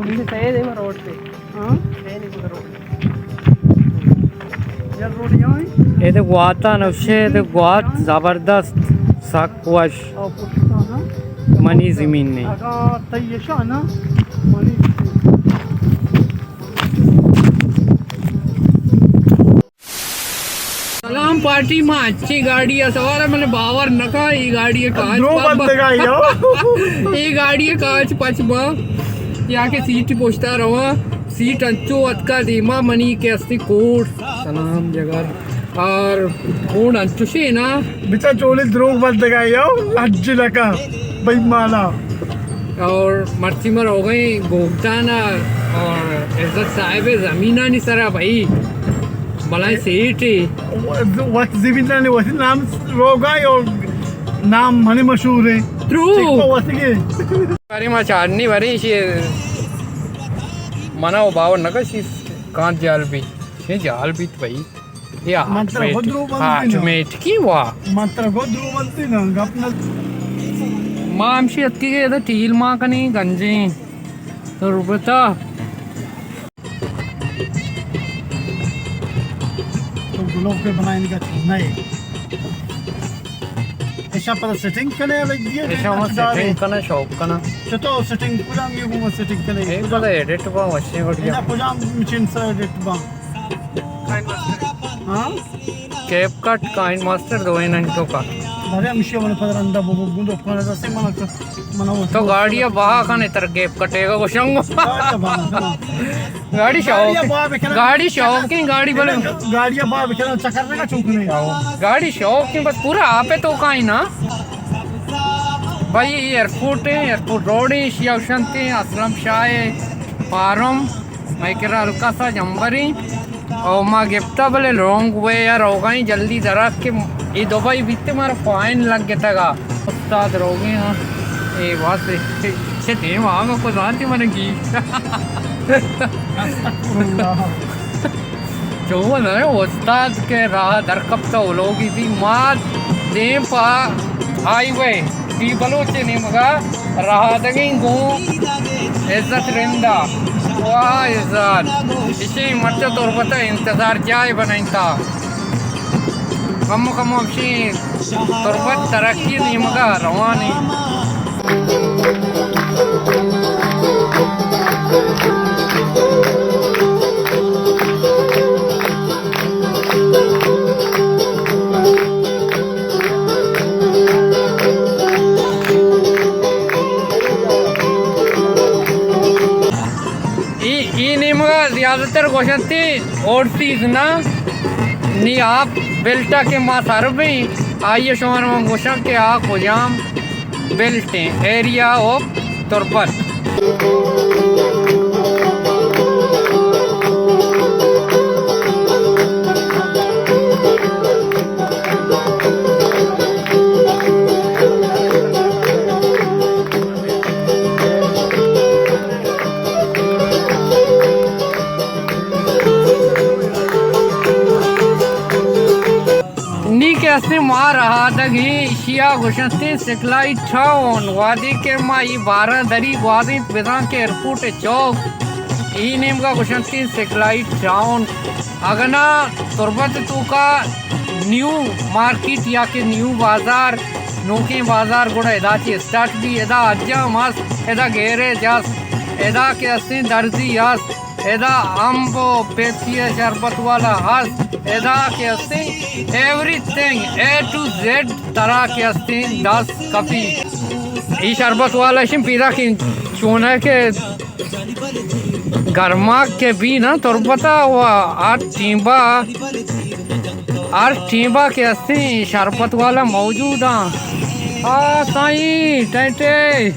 انچو سید ایں ما روڈ پہ۔ ہاں؟ سید ایں گڑا روڈ۔ یا روڈ یہاں ہے؟ اے تو گوات ءَ نوشے، اے تو گوات زبردست، سک وش۔ او پشتا نا؟ منی زمین نہیں۔ اگاں تئی یشا نا، منی زمین۔ سلام پارٹی، ما اچیں گاڑی ءَ سوار ءَ، من باور نہ کاں، اے گاڑی ءِ کانچ دروغ پچ بنت با۔ اے گاڑی ءِ کانچ پچ با، یا کہ سیٹ پشتا رواں، سیٹ انچو اتکا دیما منی کہ استی کوٹ۔ سلام جگر۔ اور کوٹ انچوشے نا۔ بچا چولی دروغ بنت یا، لج لگا، بےایمانا۔ اور مرچی ما روگئیں گوگدان ءَ اور عزت صاحب ءِ زمینانی سرا بھائی، بلائیں سیٹ ہے۔ وت زمینانی وتی نام روگا اور نام منی مشہور ہے۔ ترو۔ چکو وتی کے۔ ارے ما چارنی ورے شی منا و باور نہ کشی کانچ جال بی۔ شی جال بیت بھائی۔ یا من ترا آٹومیٹک۔ خود رو بند ہاں، بی نا۔ آٹومیٹکی وا۔ من ترا خود رو بند بی نا، گپ نہ۔ ما ہمشی اتکی کہ ادا ٹیل ما کنی گنجیں۔ تو روپتا۔ تو گلوب کے بنائیں گا نہیں۔ ایشا پر سیٹنگ کنے لگ گیا۔ ایشا ما سیٹنگ کنے شوق کنا۔ چطور سیٹنگ؟ کجام یہ وہ سیٹنگ کنے؟ اے بلا ایڈٹ با وشیں بڑھیا۔ اینا کجام مشین سر ایڈٹ با؟ ہاں؟ کیپ کٹ، کائن ماسٹر، دوئیں انچو کا۔ بارے ہمشی والا پدر اندہ ببو گندو کھانا دسے منا ک-، منا وہ تو گاڑی بہا کنے تر کیپ کٹے گا گوشنگو۔ گاڑی بہا کنا۔ گاڑی شوق، گاڑی بہا بکنا۔ گاڑی شوق کی گاڑی بلے۔ گاڑی بہا بکنا چکر نہ چوکنے۔ گاڑی شوق کی بس پورا آپ ہے تو کائیں نا۔ بھائی ایئرپورٹ ہے، ایئرپورٹ روڈ ہے، شیعہ شنتے، اسلم شاہ ہے، فارم۔ مئے کرا ہلکا سا جمبریں او ما گپتا، بلے لانگ وے ءَ روگائیں، جلدی درات کہ اے دبئی بیتے مارا فائن لگ گتگا۔ استاد روگے ہاں، اے بس چہ دیم آگا کو زانتی من گی۔ چو نہ استاد کے راہ در کپتا او لوگی بھی ما دیم پا ہائی وے۔ بی بلوچ ءِ نیمگ ءَ رہادگیں گوں عزت رند ءَ۔ واہ عزت! اشی مرچی تربت ءِ انتظار جاہ بنائینتا۔ کمو کمو ہمشی تربت ترقی نیمگ ءَ روان ایں۔ اے، اے نیمگ ءَ زیادہ تر گوشنت اورسیز نا، نی آپ بیلٹ ءَ کہ ما سر بیں، آئی ءَ شمارا من گوشاں کہ آ کجام بیلٹ ایں، ایریا آف تربت۔ نی کہ استیں ما رہادگ ایں، ایشی ءَ گوشنتیں سکلائی ٹاؤن۔ وہدے کہ ما اے بارہ دری گوازیں بزاں کہ ایئرپورٹ ءِ چوک، اے نیمگ ءَ گوشنتیں سکلائی ٹاؤن۔ اگنا تربت ءِ توکا نیو مارکیٹ یا کہ نیو بازار، نوکیں بازار گڑا ادا چہ اسٹارٹ بی، ادا حجام است، ادا گیریج است، ادا کہ استیں درزی است۔ ادا امب و پیپسی ءِ شربت والا ہست، ادا کہ ہستیں everything, A to Z ترا کہ ہستیں دست کپی۔ ای شربت والا شم پیدا کن چونہ کہ گرماگ کہ بی نا تربتا و ہر ٹیمبا ہر ٹیمبا کہ ہستیں شربت والا موجود ہاں۔ آ سائیں ٹینٹے۔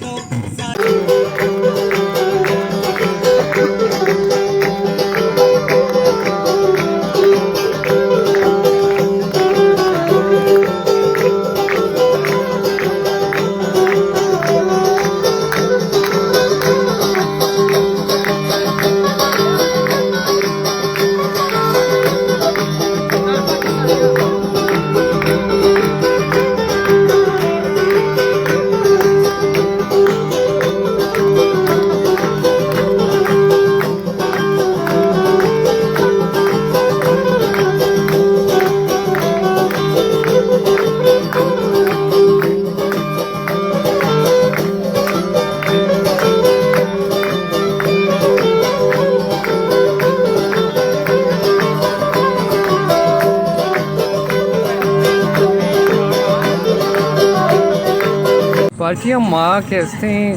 پارٹی ءَ ما کہ استیں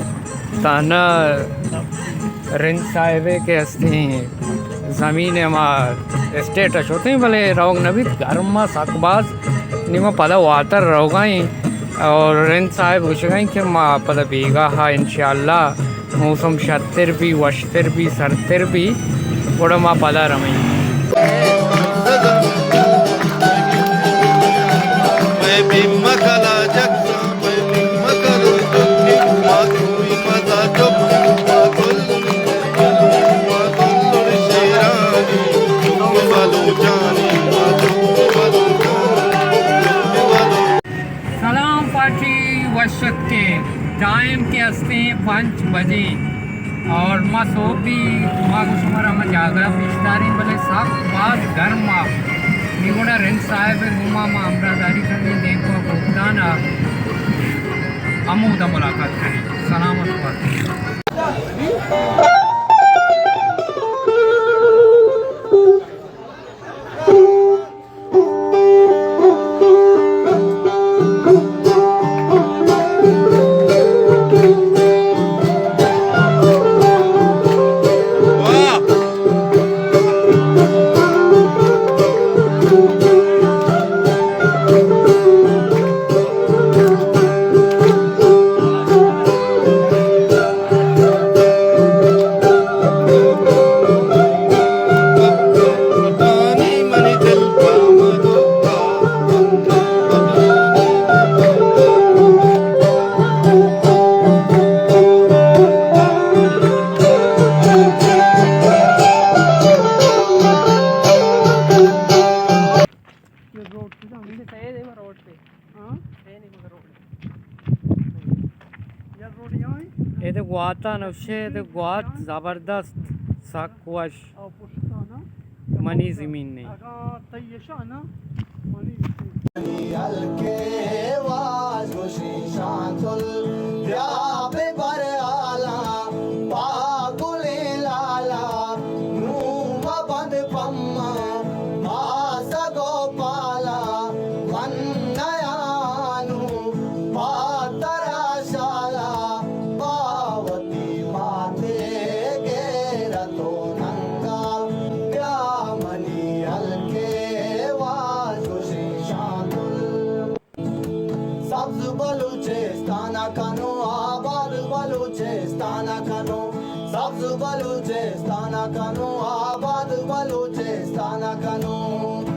تہنا رند صاحب ءِ کہ استیں زمین ءَ ما اسٹیٹ ءَ شتیں، بلے روگ نہ بیت، گرم ءَ سک باز، نی ما پدا واتر روگ ءَ ایں اور رند صاحب گوشگ ءَ ایں کہ ما پدا بیگاہ ءَ انشاءاللہ موسم شرتر بی، وشتر بی، سرتر بی، گڑا ما پدا رویں۔ سلام پارٹی، وش اتکے۔ ٹائم کہ استیں پنچ بجے اور ما صحب بھی، ما گو شمارا ہما جاگہ پیش داریں، بلے سخت باز گرم آ۔ نی گڑا رند صاحب ءِ گوما ما ہمراہداری کنیں، دیم پہ گوپدان ءَ ہمودا ملاقات کنیں۔ سلامت بات۔ یہ روڈ پہ جاؤں گے، صحیح ہے، روڈ پہ۔ ہاں؟ صحیح نہیں، مگر روڈ پہ۔ یہ روڈ یہاں ہے؟ اے تو گوات ءَ نوشے، اے تو گوات زبردست، سک وش۔ آ، پشت ءَ نا؟ منی زمین نہیں۔ اگاں تئی اشا نا، منی زمین۔ ہلکے واز گوشیں شانتل، بیا بہ بر حالاں، پاگلیں لالا، نوں مبند پما، ماسگ و پالا، من نیانوں پہ ترا شالا، پہ وتی ماتے غیرت و ننگا، بیا منی ہلکے واز گوشیں شانتل۔ سبز بلوچستان کنوں، آباد بلوچستان کنوں، سبز بلوچستان کنوں، آباد بلوچستان کنوں۔